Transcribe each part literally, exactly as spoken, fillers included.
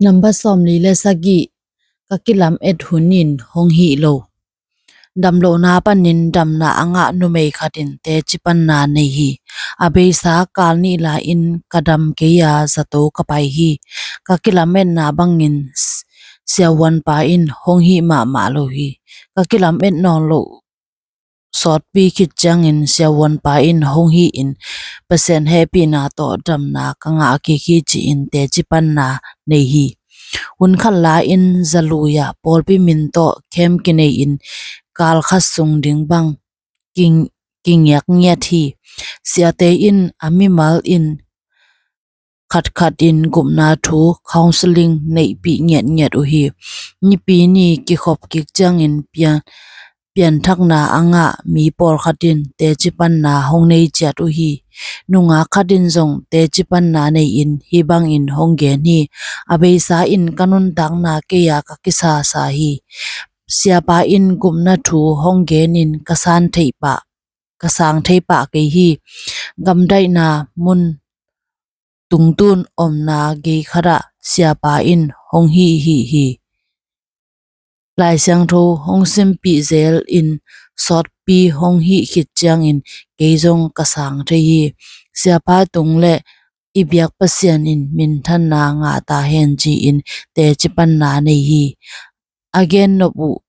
Nambat sawmli le sagih. Ka kilamet hun in hong hih lo. Damlohna panin damna a ngah numei khat in teci panna nei hi. A beisa kal nih lai-in ka dam kei a zato ka pai hi. Ka kilametna bangin s-, siavuanpa in hong hih mahmah lo hi. Ka kilamet nawn loh sawtpi khit ciangin siavuanpa in hong hih in, Pasian hehpihna tawh damna ka ngah kik hi, ci-in teci panna nei hi. Hun khat lai-in zalui-ah pawlpi min tawh khem kinei-in kal khat sung ding bang king-, kingiak ngiat hi. Siate in a mimal in khatkhat in gupna thu, counseling, neihpih ngiatngiat uh hi. Nipi ni kikhop kik ciangin pian, pianthakna a ngah mi pawlkhat in teci panna hong nei ciat uh hi. Nungak khat in zong teci panna nei-in hih bangin hong gen hi. A beisa in ka nuntakna kei-a ka kisasa hi. Siapa in gupna thu hong gen in ka sang thei pah, ka sang thei pah kei hi. Gamdaihna mun tungtun omna gei khatah siapa in hong hih hih hi. Lai Siangtho hong simpih zel in sawtpi hong hih khit ciangin kei zong ka sang thei hi. Siapa tung le i biak Pasian in minthanna ngah ta hen, ci-in teci panna nei hi. A gennop uh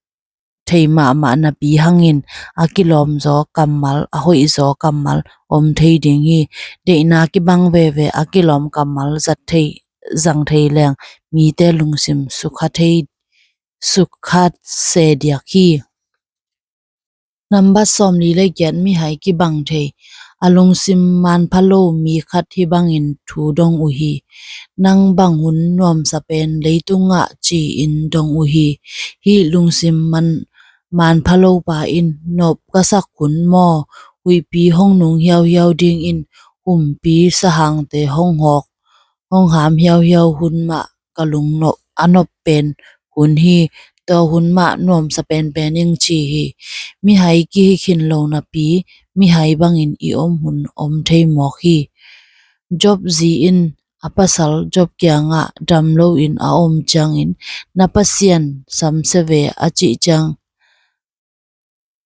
thei mahmah napi hangin a kilawm zaw kammal, a hoih zaw kammal om thei ding hi. Deihna kibang veve a kilawm kammal zat thei, zang thei leng mite lungsim sukha thei, sukha se diak hi. Nambat sawmli le giat. Mihai kibang thei. A lungsim manpha lo mi khat hih bangin thu dong uh hi. Nang bang hun nuamsa pen leitungah, ci-in dong uh hi. Hih lungsim man, manpha lo pa in, nop ka sak hun maw, huihpi hong nung hiauhiau dingin, humpi sahangte hong hawk, hong ham hiauhiau hun mah ka lungnop, a nop pen hun hi. Tua hun mah nuamsa penpen ing, ci hi. Mihai kihi khin lo napi, mihai bangin i om hun om thei mawk hi. Job zi in a pasal Job kiangah dam loin a om ciangin, na Pasian samsia ve, a cih ciang,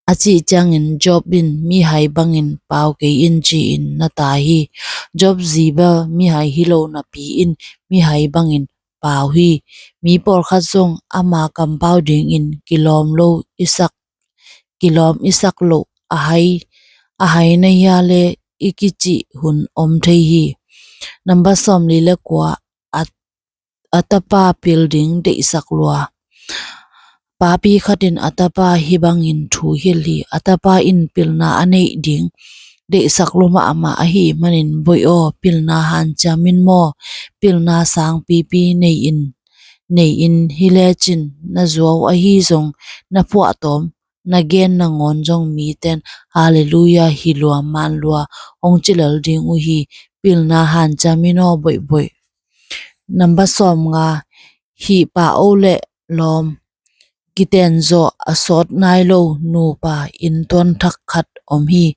a cih ciangin Job in mihai bangin pau kei in, ci-in na ta hi. Job zi bel mihai hi lo napi in mihai bangin pau hi. Mi pawlkhat zong ama kampau dingin kilawm lo i sak, kilawm i sak loh a hai, a hai na hia le i kicih hun om thei hi. Nambat sawmli le kua. A, a tapa pil ding deihsak lua. Papi khat in a tapa hih bangin thu hilh hi. A tapa in pilna a neih ding deihsak lua mahmah ahih manin, boih aw, pilna hanciam in maw, pilna sangpipi nei in, nei in, hi lecin na zuau ahi zong na phuahtawm, na gen nangawn zong miten Halleluiah, hi lua, man lua hong ci lel ding uh hi. Pilna hanciam in aw, boihboih. Nambat sawmnga. Hih pa o le lawm kitenzawh a sawt nai lo nupa inntuan thak khat om hi.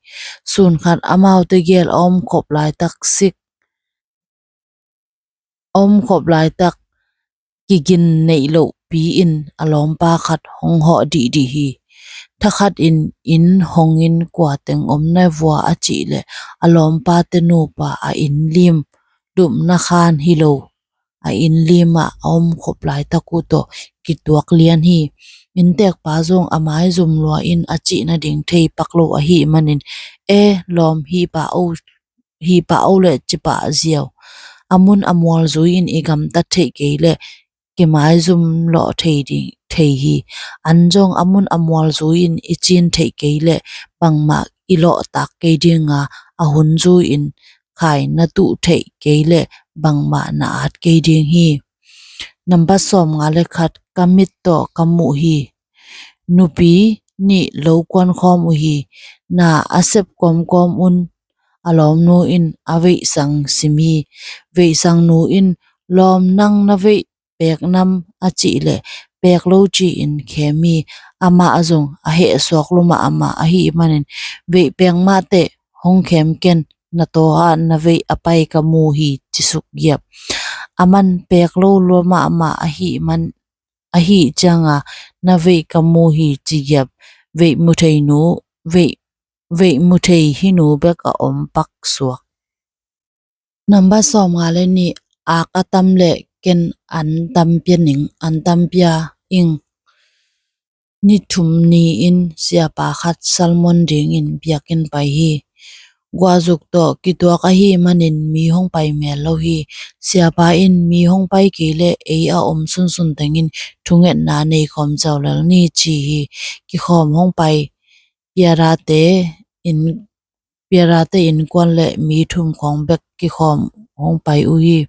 Sun khat amaute gel a omkhop laitak sik, a omkhop laitak kigin neih lohpi in a lawmpa khat hong hawh dihdih hi. Thakhat in inn hongin kua teng om na vua a cih leh a lawmpate nupa a inn lim, dupna khan hi lo, a inn limah a omkhop laitak uh tawh kituak lian hi. Inntekpa zong a maizum lua in a cih nading thei pak lo ahih manin, e lawm, hih pa o, hih pa o le cipah ziau. A mun a mual zui in i gamtat theih kei leh kimaizum lawh thei ding, thei hi. An zong a mun a mual zui in i cin theih kei leh bangmah i lawhtak kei ding a, a hun zui in khai na tuh theih kei leh bangmah na at kei ding hi. Nambat sawmnga le khat. Ka mit tawh ka muh hi. Nupi nih lo kuan khawm uh hi. Na a sep kawmkawm un a lawmnu in a veihsang sim hi. Veihsangnu in, lawm, nang na veih pek nam a cih leh pek lo ci-in khem hi. Amah zong a heh suak lua mahmah ahih manin, veih pek mah teh, hong khem ken, na taw ah na veih a pai ka mu hi, ci suk giap. a man pek lo lua mahmah ahih man, ahih cianga na veih ka mu hi, ci giap. Veih mu thei nu, veih, veih mu thei hi nu bek a om pak suak. Nambat sawmnga le nih, ak a tam le ken an tam pia ning, an tam pia ing. Ni thum ni-in siapa khat salmon dingin biakinn pai hi. Guahzuk tawh kituak ahih manin mi hong pai mel lo hi. Siapa in mi hong pai kei leh ei a om sunsun tengin thungetna nei khawm zaw lel ni ci hi. Kikhawm hong pai piarate in piarate innkuan le mi thum khawng bek kikhawm hong pai uh hi.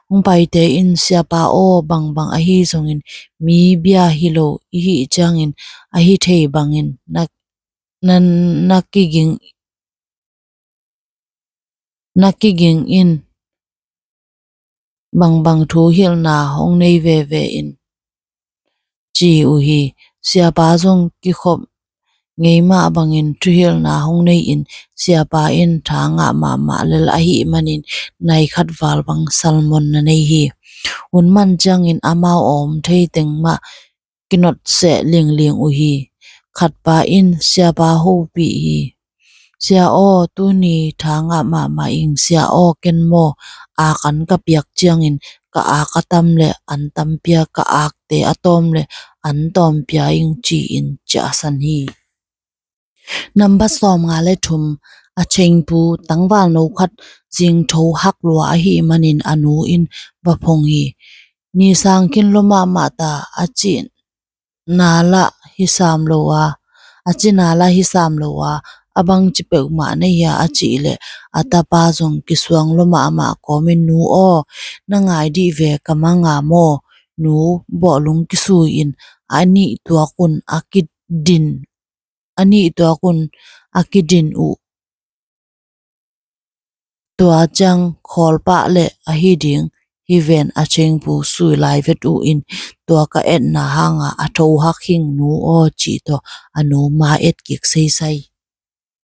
Hong paite in, "Siapa aw, bangbang ahi zongin mi bia hi lo i hih ciangin ahi thei bangin na, na, na kiging, na kiging in, bangbang thuhilhna hong nei veve in," ci uh hi. Siapa zong kikhop ngei mah bangin thuhilhna hong nei-in siapa in tha ngah mahmah lel ahih manin nai khat val bang salmon na nei hi. Hun man ciangin amau a om thei teng mah kinot seh lingling uh hi. Khatpa in siapa hopih hi. "Sia aw, tuni tha ngah mahmah ing. Sia aw, ken maw, a kan ka piak ciangin ka ak a tam le an tam pia, ka akte a tawm le an tawm pia ing," ci-in ciahsan hi. Nambat sawmnga le thum, a chengpu tangvalno khat zingtho hak lua ahih manin a nu in va phong hi. "Ni sang khin lua mahmah ta, a cih na lah hi sam lo a, a cih na lah hi sam lo a, a bangci peuhmah na hia?" a cih leh a tapa zong kisuang lua mahmah kawmin, "Nu aw, na ngai dih ve, ka manga maw?" Nu bawhlung kisui-in a nih tuakun a kidin, a nih tuakun a kidin uh. Tua ciang khawlpah le ahi ding hi ven, a chengpu sui lai vet uh in, "Tua ka etna hanga a tho hak hing, nu aw," cih tawh a nu ma et kik seisai.